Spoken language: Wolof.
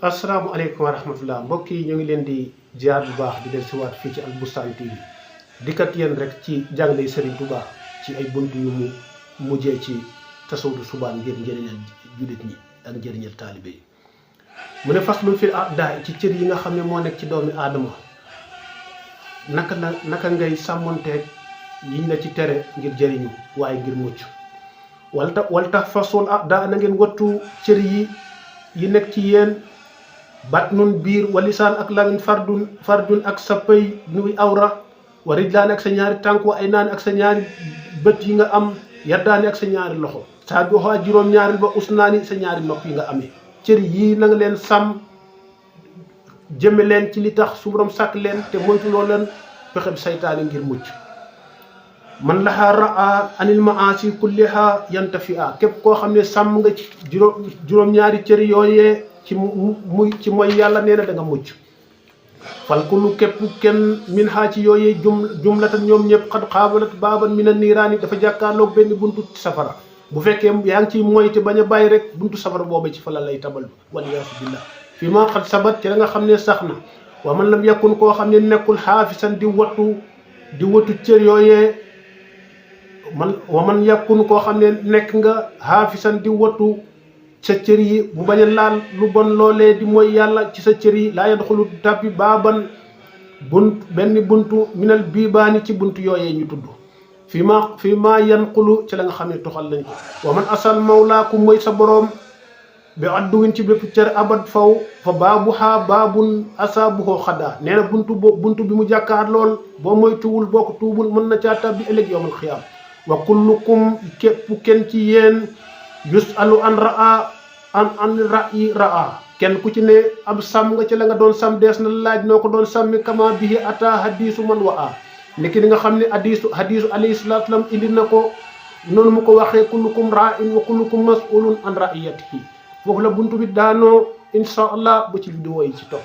asalaamaaleykum wa rahmatullah mbokk yi ñu ngi leen di ziar bu baax di del si waat fii ci Al Boustan TV dikkat yéen rek ci jàngale Serigne Touba ci ay bunt yu mu mujjee ci tasawudu subaan ngir njëriñal jullit ñi ak njëriñal taalibe yi mu ne faslun fil a'daa ci cër yi nga xam ne moo nekk ci doomi aadama naka ngay sàmmonteeg yiñ la ci tere ngir jëriñu waaye ngir mucc wal tax fasul a'daa na ngeen wattu cër yi nekk ci yéen batnun biir wa lisaan ak lamin fardun ak sa pay nuy awra wa rijlaan ak sa ñaari tànk wa ay naan ak sa ñaari bët yi nga am yaddaani ak sa ñaari loxo saa bi waxaa juróom-ñaari ba usnaani sa ñaari nopp yi nga amee cër yii na nga leen sàmm jëme leen ci li tax su borom sàkk leen te moytuloo leen pexeb saytaane ngir mucc man laxaa raa anil maasi kulliha yantafi'a képp koo xam ne sàmm nga ci juróom-ñaari cër yooyee ci mooy yàlla nee na da nga mucc fal kullu képp kenn min xaa ci yooyee jumlatan ñoom ñëpp xad xaabalat baaban mina niiraani dafa jàkkaarloog benn buntu safara bu fekkee yaa ngi ciy moy te bañ a bàyyi rek buntu safara booba ci fa la lay tabal waliyaasu billah fi ma xad sabat ci la nga xam ne sax na wa man lam yakun koo xam ne nekkul xaafisan di wattu cër yooyee man yakun koo xam ne nekk nga xaafisan di wattu sa cër yi bu bañ a laal lu bon loolee di mooy yàlla ci sa cër yi laa yadxulu tabbi baaban benn buntu minal biibaani ci buntu yooyee ñu tudd fii ma yanqulu ci la nga xam ne toxal nañ ko wa man asal mawlaakum mooy sa boroom bi adduwin ci bépp cër abad faw fa baabuhaa baabun asaabuhoo xaddaa nee na buntu bi mu jàkkaar lool boo mooy tuwul boo ko tuubul mën na caa tabbi ëllëg yawmal xiyaam wa kullukum képp kenn ci yéen yusalu an ra'yi ra'a kenn ku ci ne ab sàmm nga ci la nga doon sàmm dees na laaj noo ko doon sàmmi kama bihi ata hadisu man wa a niki li nga xam ne hadisu alayhi salatu wasalam indi na ko noonu mu ko waxee kullukum ra'in wa kullukum mas'ulun an ra'iyatihi foofu la buntu bi daanoo insha allah ba ci vidéo yi ci topp